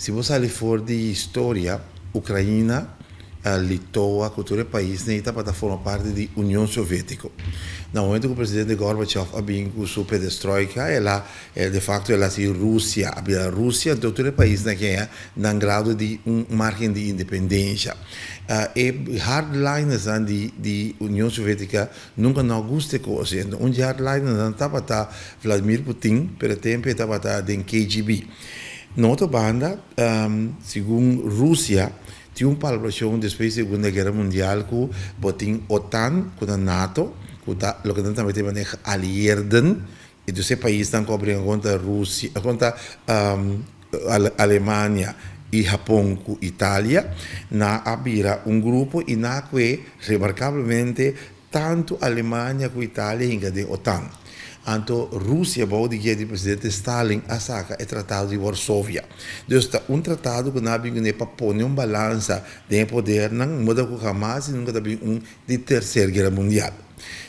Si bo sali for di historia, Ukraina, Litoa, ku tur e paisnan ei tabata forma parti di Union Soviétiko. Na momento ku presidente Gorbachev a bin ku su perestroika, el a, de facto el a hasi Rusia, a bira Rusia, anto tur e paisnan aki a nan grado di un margen di independensha. E hardlinersnan di Union Soviétika nunka no a gusta e kos. Un di e hardlinersnan tabata Vladimir Putin, pero e tempu e tabata den KGB. Na otro banda, segun Rusia, tin un palabrashon despues di Segunda Guera Mundial ku bo tin OTAN, ku ta nato, ku ta loke nan tambe ta yama geallieerden, i dus e paisnan ku a bringa kontra Rusia, kontra Alemania i Hapon ku Italia, nan a bira un grupo i nan a kue remarkablemente tantu Alemania ku Italia hinka den OTAN. Anto Rusia bou di guia di presidente Stalin a saka e Tratado di Varsovia. Dus ta un tratado ku nan a bin kuné pa pone un balansa den e podernan, moda ku hamas i nunka ta bin un di Terser Guera Mundial.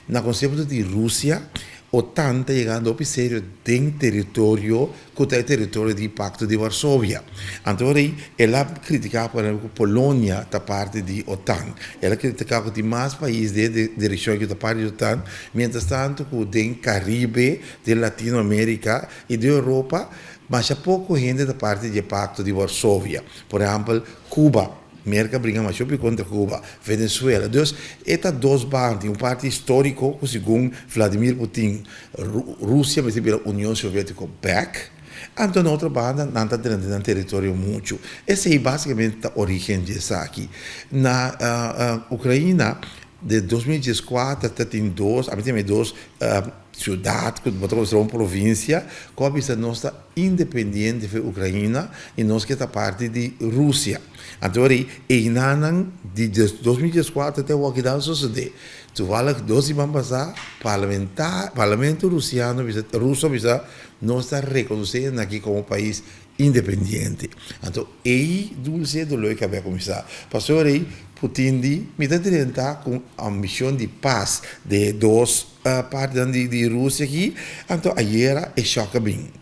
Na konsepto di Rusia, OTAN ta yegando hopi serio den teritorio ku ta e teritorio di Pakto di Varsovia. Anto ora ei el a kritiká por ehempel ku Polonia ta parti di OTAN. El a kritiká ku tin mas pais den e direkshon ku ta parti di OTAN, miéntras tantu ku den Karibe, den Latinoamerika i den Europa masha poko hende ta parti di e Pakto di Varsovia. Por ehempel, Cuba. Merka bringa masha hopi kontra Cuba, Venezuela. Dus e ta dos banda, tin un parti históriko ku segun Vladimir Putin Rusia mester bira Union Soviétiko bèk, anto na otro banda nan ta drenta nan teritorio muchu. Esei básikamente ta orígen di esaki. Na Ukraina den 2014 ta tin dos, ami ta yama e dos siudat ku bo ta konsiderá un provinsia ku a bisa nos ta independiente for Ukraina i nos ke ta parti di Rusia. Anto ora ei einanan di 2014 te awor kidan sosodé. Toevallig dos siman pasá parlamento rusiano bisa ruso a bisa nos ta rekonosé esaki komo pais independiente. Anto ei dulce doló e kabia a kuminsá. Pasobra ei Putin di mi ta drenta ku ambishon di pas den e dos partinan di Rusia aki. Anto ayera e shòk a bin.